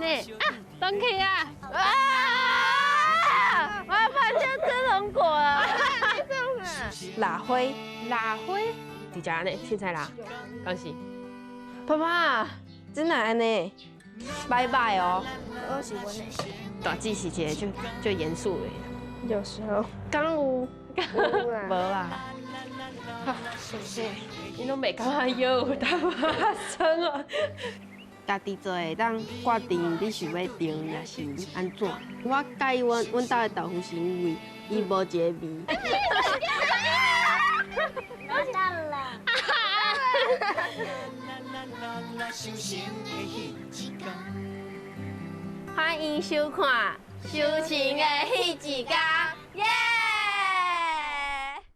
呢？啊，斷去啊！啊！我要拍成蒸龍果啊！蠟花，蠟花，佇遮呢，凊彩啦，敢是？爸爸，真的按呢？拜拜哦。我是阮的。大姊是一个就就嚴肅的。有時候。敢有？無啦。是不是？你攏袂感覺藥有淡薄酸啊？家己做會當決定你想欲甜抑是按怎。我佮意阮阮兜的豆腐是因為伊無一个味。完蛋了。歡迎收看《修情的彼一工》。